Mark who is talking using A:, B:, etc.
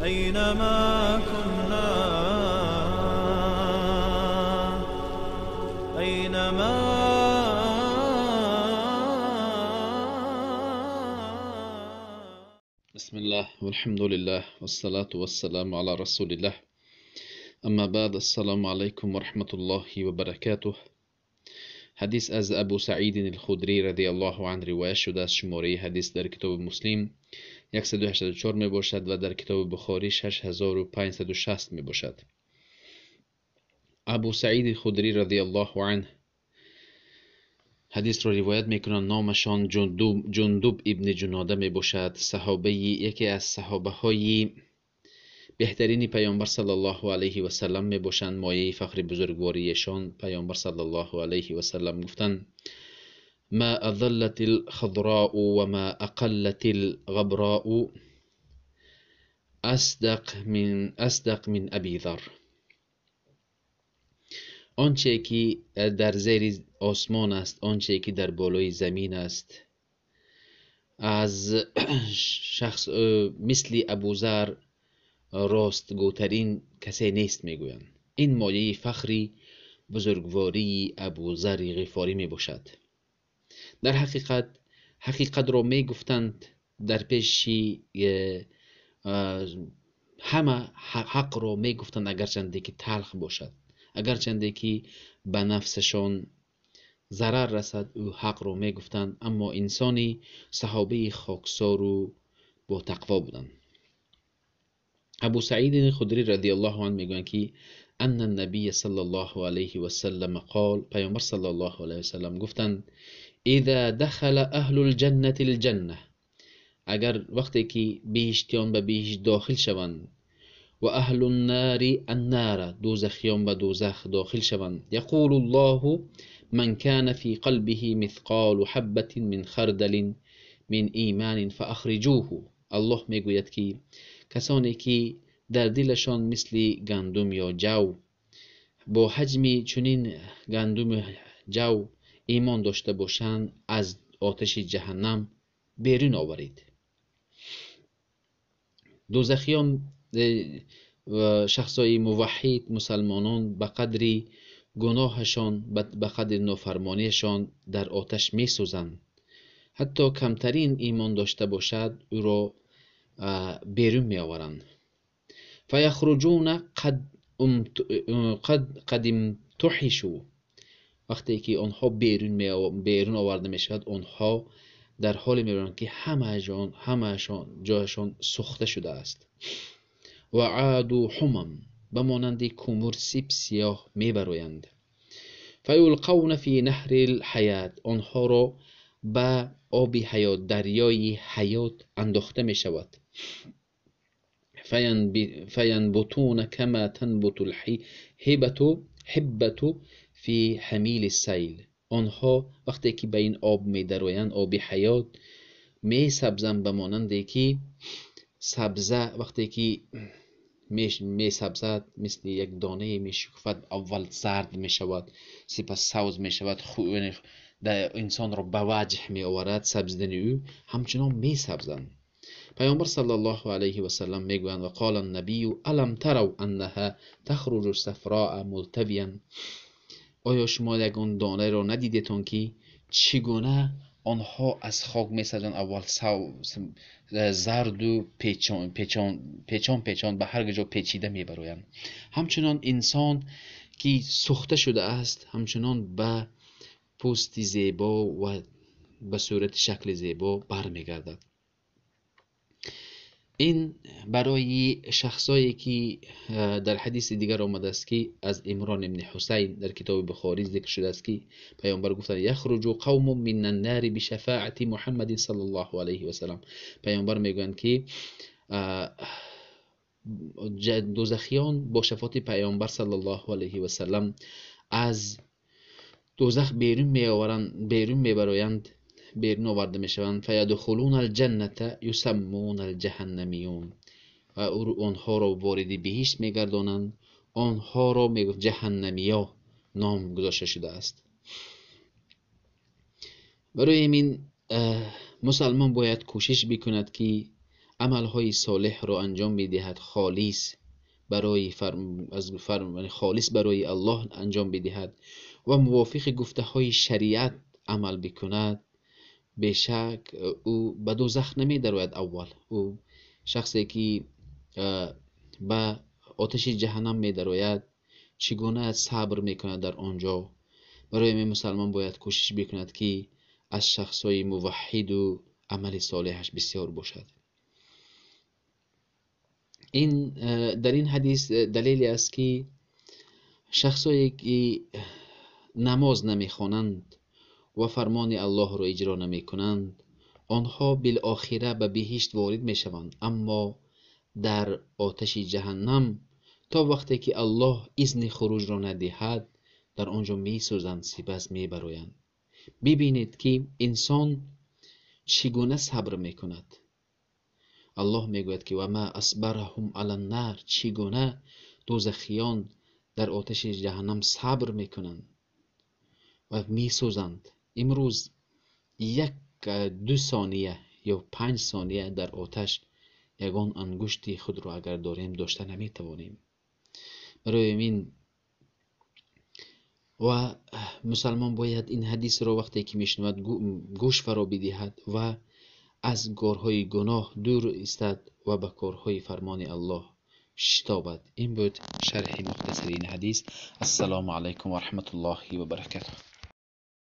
A: أينما كنا، أينما.
B: بسم الله والحمد لله والصلاة والسلام على رسول الله. اما بعد، السلام علیکم و رحمت الله و برکاته. حدیث از ابو سعید الخدری رضی الله عنه روایت شده است. شماره حدیث در کتاب مسلم 184 می باشد و در کتاب بخاری 6560 می باشد. ابو سعید خدری رضی الله عنه حدیث را روایت میکنند. نامشان جندب ابن جناده می باشد. صحابه، یکی از صحابه های بهترین پیامبر صلی الله علیه و سلم می باشند. مایه فخر بزرگواریشان پیامبر صلی الله علیه و سلم گفتند: ما اظلت الخضراء و ما اقلت الغبراء اصدق من ابی ذر. آنچه که در زیر آسمان است، آنچه که در بالای زمین است، از شخص مثل ابوذر راستگوترین کسی نیست میگویند. این مایه فخری بزرگواری ابوذر غفاری می باشد. در حقیقت حقیقت را می گفتند، در پیش همه حق را می گفتند، اگرچنده که تلخ باشد، اگرچنده که به نفسشان ضرر رسد، او حق را می گفتند. اما انسانی صحابه خاکسار و با تقوا بودند. ابو سعید خدری رضی الله عنه میگویند که ان النبی صلی الله علیه و سلم قال، پیامبر صلی الله علیه و سلم گفتند: اذا دخل اهل الجنة الجنه، اگر وقتی که بهشتیان به بهشت داخل شوند، و اهل النار النار، دوزخیان به دوزخ داخل شوند، یقول الله من كان في قلبه مثقال حبة من خردل من ایمان فاخرجوه. الله میگوید که کسانی که در دلشان مثل گندم یا جو، با حجم چنین گندم جو ایمان داشته باشند، از آتش جهنم بیرون آورید. دوزخیان، شخصای موحد، مسلمانان به قدر گناهشان، به قدر نافرمانیشان در آتش میسوزند. حتی کمترین ایمان داشته باشد، او را بیرون می آورند. فیخرجون قد امتحشوا. وقتی که آنها بیرون آورده می شود، آنها در حال می که همهشان جایشان سوخته شده است. و عادوا حمم، به مانند کمر سیب سیاه می برایند. فیلقون فی نهر الحیات، آنها را به آب حیات، دریای حیات انداخته می شود. فینبتون کما تنبت الحبة فی حمیل السیل. آنها وقتی که به این آب می درآیند، آب حیات، می سبزند به مانند که سبزه وقتی که می سبزد، مثل یک دانه می شکفد، اول زرد می شود، سپس سبز می شود، انسان را به وجه می آورد سبزیدن او، همچنان می سبزند. پیامبر صلی الله علیه و سلم میگویند: و قال النبی الم تروا انها تخرج صفراء ملتویا. آیا شما یگان دانه را ندیدتان که چگونه آنها از خاک میسازند؟ اول زرد و پیچان پیچان پیچان پیچان به هر جا پیچیده میبرویند. همچنان انسان که سوخته شده است، همچنان به پوست زیبا و به صورت شکل زیبا برمیگردد. این برای شخصایی که در حدیث دیگر آمده است که از عمران ابن حسین در کتاب بخاری ذکر شده است که پیامبر گفتند: یخرج قوم من النار بشفاعت محمد صلی الله علیه و سلم. پیامبر میگویند که دوزخیان با شفاعت پیامبر صلی الله علیه و سلم از دوزخ بیرون میآورند، بیرون میبرایند، بیرون آورده میشوند. فیدخلون الجنة یسمون الجهنمیون. و آنها را وارد بهشت میگردانند، آنها را میگفت جهنمیا نام گذاشته شده است. برای همین مسلمان باید کوشش بکند که амалҳои солеҳро анҷом медиҳад, холис барои холис барои Аллоҳ анҷом бидиҳад ва мувофиқи гуфтаҳои шариат амал бикунад, бешак ӯ ба дӯзах намедарояд. Аввал ӯ шахсе ки ба оташи ҷаҳаннам медарояд, чӣ гуна сабр мекунад дар он ҷо? Барои ҳамин мусалмон бояд кӯшиш бикунад, ки аз шахсҳои муваҳҳиду амали солеҳаш бисёр бошад. Ин дар ин ҳадис далеле аст, ки шахсое ки намоз намехонанд ва фармони Аллоҳро иҷро намекунанд, онҳо билохира ба биҳишт ворид мешаванд, аммо дар оташи ҷаҳаннам то вақте ки Аллоҳ изни хуруҷро надиҳад, дар он ҷо месӯзанд, сипас мебароянд. Бибинед, ки инсон чӣ гуна сабр мекунад. Аллоҳ мегӯяд, ки ва ма асбараҳум алан-нар, чӣ гуна дӯзахиён дар оташи ҷаҳаннам сабр мекунанд ва месӯзанд. Имрӯз 1-2 сония ё 5 сония дар оташ ягон ангушти худро агар дорем, дошта наметавонем. Барои ин ва мусалмон бояд ин ҳадисро вақте ки мешунавад, гӯш фаро бидиҳад ва аз корҳои гуноҳ дур истад ва ба корҳои фармони Аллоҳ шитобад. Ин буд шарҳи мухтасари ин ҳадис. Ассалому алайкум ва раҳматуллоҳи ва баракатуҳ.